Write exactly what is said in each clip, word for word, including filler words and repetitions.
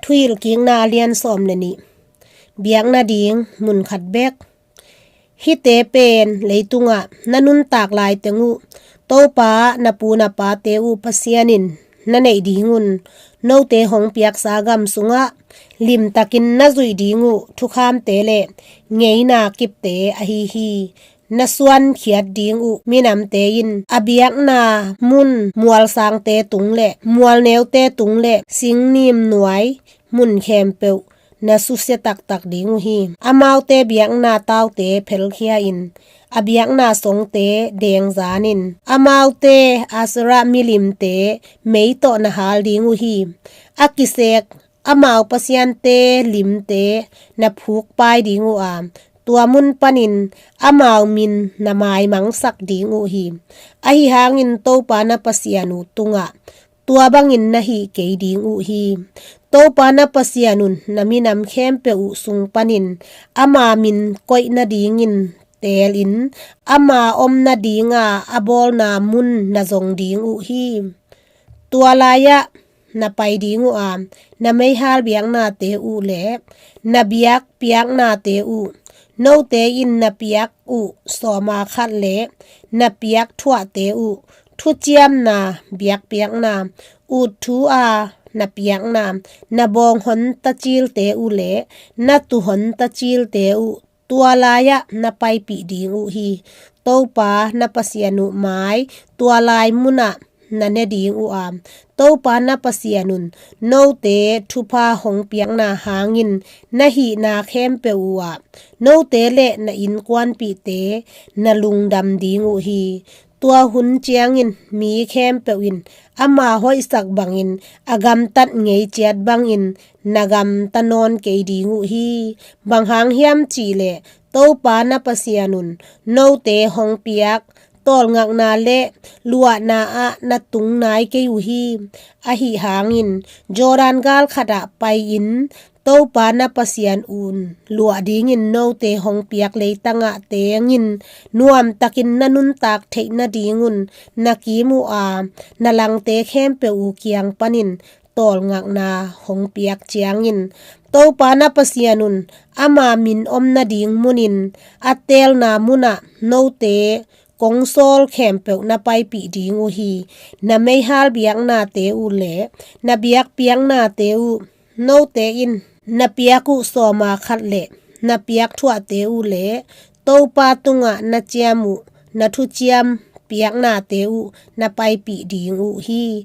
Thuhilhkikna a lian sawm le nih. Biakna ding mun khat bek. Hihte pen leitungah na nuntak laiteng uh Topa na pu na pate uh Pasian in na neih dingun note hong piaksa gam sungah limtakin na zuih ding uh thukhamte le ngeina kipte ahi hi. Na suankhiat ding uh minamte in a biakna mun mualsangte tung le mualneute tung le singnim nuai mun khempeuh na susia taktak ding uh hi. Amaute biakna taute phelkhia in a biakna songte dengzanin amaute Asera milimte mei tawh na hal ding uh hi. A kisek amau pasiante limte na phukpai ding uh a, tua mun panin amau min na maimangsak ding uh hi. Ahi hangin Topa na Pasian uh tungah tua bangin na hih kei ding uh hi. Topa na Pasian un na minam khempeuh uh sung panin ama min koih nadingin teelin ama om nadinga a bawlna mun na zong ding uh hi. Tua lai-ah na pai ding uh a, na meihal biaknate uh le na biak piaknate uh, note in na piak uh sawma khat le na piak thuahte uh, thuciamna biakpiakna, ut thu a na piakna, na bawnghon tacilte uh le na tuhon tacilte uh, tua lai-ah na paipih ding uh hi. Topa na Pasian uh mai tua lai munah na ne ding uh a, Topa na Pasian un note thupha hong piakna hangin na hihna khempeuh uh ah note le na innkuanpihte na lungdam ding uh hi. Tua hun ciangin mi khempeuh in ama hoihsak bangin a gamtat ngei ciat bangin na gamta nawn kei ding uh hi. Bang hang hiam cihleh Topa na Pasian un note hong piak tawlngakna le luahna ah na tung nai kei uh hi. Ahi hangin Jordan gal khatah pai-in Topa na Pasian un luah dingin note hong piak leitangah tengin nuamtakin na nuntak theih nadingun na kim uh a, na langte khempeuh uh kiang panin tawlngakna hong piak ciangin Topa na Pasian un ama min om nading munin a teelna munah note kong sawl khempeuh na paipih ding uh hi. Na meihal biaknate uh le na biakpiaknate uh, note in na piak uh sawma khat le na piak thuahte uh le Topa tungah na ciam uh na thuciam piaknate uh na paipih ding uh hi.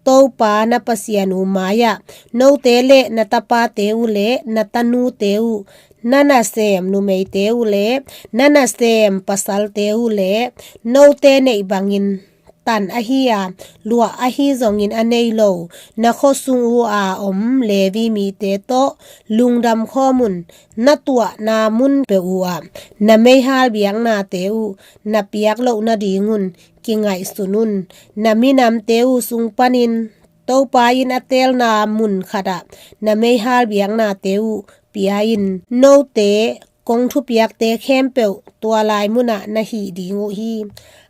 Topa na Pasian uh mai-ah note le na tapate uh le na tanute uh, na nasem numeite uh le na nasem pasalte uh le note neih bangin tan ahi a, luah ahi zongin a nei lo na khuasung uh a om Levi mite tawh lungdam khawm un. Na tuahna mun peuh uh ah na meihal biaknate uh na piak loh nadingun kingaihsun un. Na minamte uh sung panin Topa in a teelna mun khatah na meihal biaknate uh pia-in note kong thupiakte khempeuh tua lai munah na hih ding uh hi.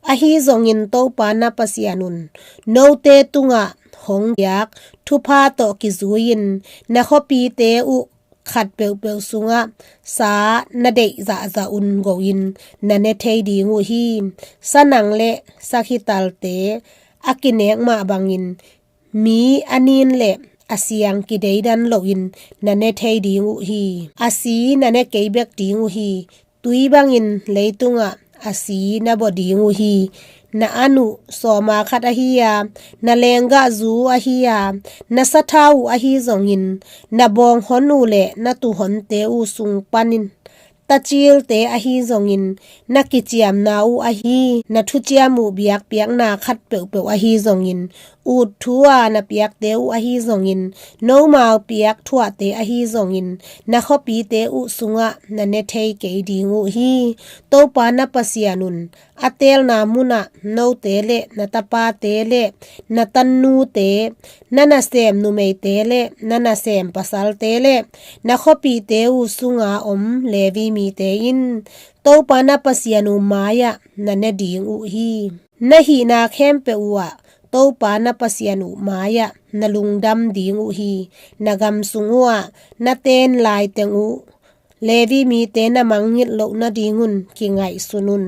Ahi zongin Topa na Pasian un note tungah hong piak thupha tawh kizui-in na khuapite uh khat peuhpeuh sungah sa na deih zahzah un go-in na ne thei ding uh hi. Sanang le sakhitalte a kinek mah bangin mi a nin le a siang kideidan loin na ne thei ding uh hi. A si na ne kei bek ding uh hi. Tui bangin leitungah a si na bawh ding uh hi. Na an uh sawma khat ahi a, na lenggahzu ahi a, na sathau uh ahi zongin na bawnghon uh le na tuhonte uh sung panin tacilte ahi zongin na kiciamna uh ahi, na thuciam uh biakpiakna khat peuhpeuh ahi zongin ut thu a na piakte uh ahi zongin nomau piak thuahte ahi zongin na khuapite uh sungah na ne thei kei ding uh hi. Topa na Pasian un a teelna munah note le na tapate le na tannute, na nasem numeite le na nasem pasalte le na khuapite uh sunga om Levi mite in Topa na Pasian uh mai-ah na ne ding uh hi. Na hihna khempeuh uh ah Topa na Pasian uh mai-ah na lungdam ding uh hi. Na gam sung uhah na ten laiteng uh Levi mite na mangngilh loh nadingun kingaihsun un.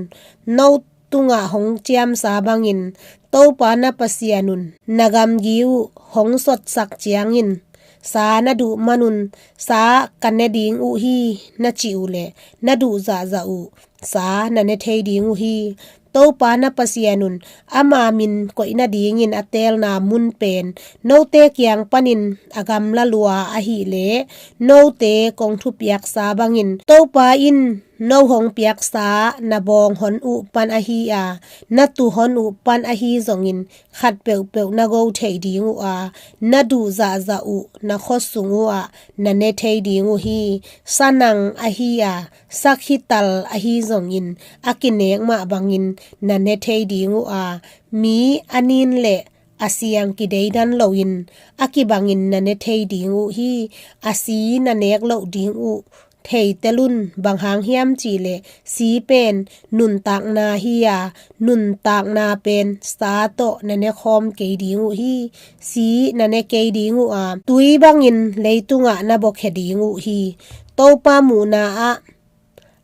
No tungah hong ciamsa bangin Topa na Pasian un na gamgi uh hong sotsak ciangin, sa na duh manun sa ka ne ding uh hi na cih uhleh, na duh zahzah uh sa na ne thei ding uh hi. Topa na Pasian un ama min koih nadingin a teelna mun pen note kiang panin a gamla lua ahileh, note kong thupiaksa bangin Topa in no hong piaksa na bawng hon uh pan ahi a, na tu hon uh pan ahi zongin khat peuhpeuh na go thei ding uh a, na duh zahzah uh na khuasung uhah na ne thei ding uh hi. Sanang ahi a, sakhital ahi zongin a kinek mah bangin na ne thei ding uh a, mi a nin le a siang kideidan loin a kibangin na ne thei ding uh hi. A si na nek loh ding uh theitel un. Bang hang hiam cihleh, si pen nuntakna hi a, nuntakna pen sa tawh na ne khawm kei ding uh hi. Si na ne kei ding uh a, tui bangin leitungah na buakhia ding uh hi. Topa muhna ah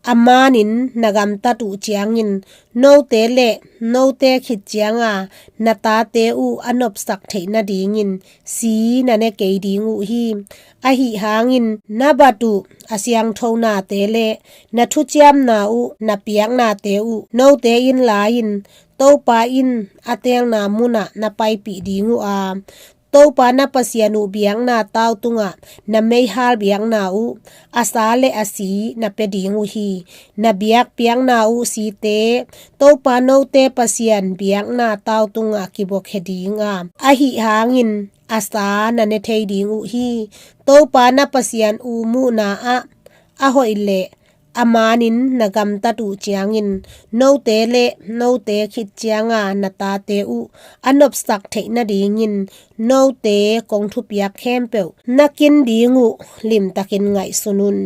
a manin na gamtat uh ciangin, note le note khit cianga na tate uh a nopsak theih nadingin si na ne kei ding uh hi. Ahi hangin na bat uh a siangtho nate le na thuciamna uh na piaknate uh note in la-in, Topa in a teelna munah na paipih ding uh a, Topa na Pasian uh biakna tau tungah na meihal biakna uh a sa le a si na pia ding uh hi. Na biak piakna uh site Topa note Pasian biakna tau tungah kibuakhia ding a, ahi hangin a sa na ne thei ding uh hi. Topa na Pasian uh muhna ah a hoih le a manin na gamtat uh ciangin, note le note khit cianga na tate uh a nopsak theih nadingin note kong thupiak khempeuh na kin ding uh limtakin ngaihsun un.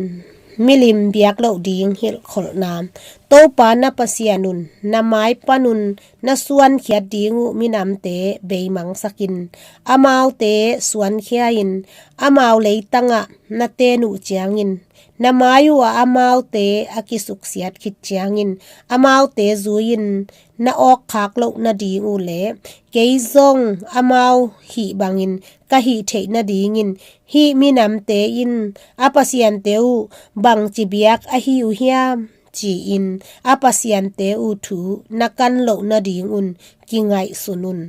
Milim biak loh ding hilhkholhna. Topa na Pasian un na mai panun na suankhiat ding uh minamte beimangsakin, amaute suankhia-in amau leitangah na ten uh ciangin, na mai uhah amaute a kisuksiat khit ciangin, amaute zui-in na awkkhak loh nading uh le, kei zong amau hih bangin ka hih theih nadingin, hih minamte in a pasiante uh bangci biak ahi uh hiam, ci-in a pasiante uh thu na kan loh nadingun kingaihsun un.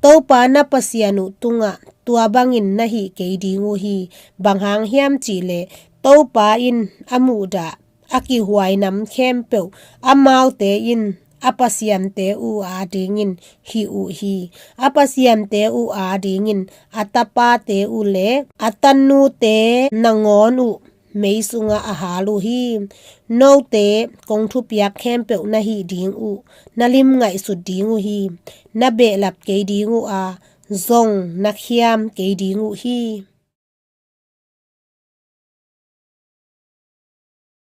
Topa na Pasian uh tungah tua bangin na hih kei ding uh hi. Bang hang hiam cihleh, Topa in a muhdah a kihuai nam khempeuh amaute in a pasiante uh adingin hih uh hi. A pasiante uh adingin a tapate uh le a tanute nangawn uh mei sungah a hal uh hi. Note kong thupiak khempeuh na hih ding uh na lim ngaihsut ding uh hi. Na behlap kei ding uh a, zong na khiam kei ding uh hi.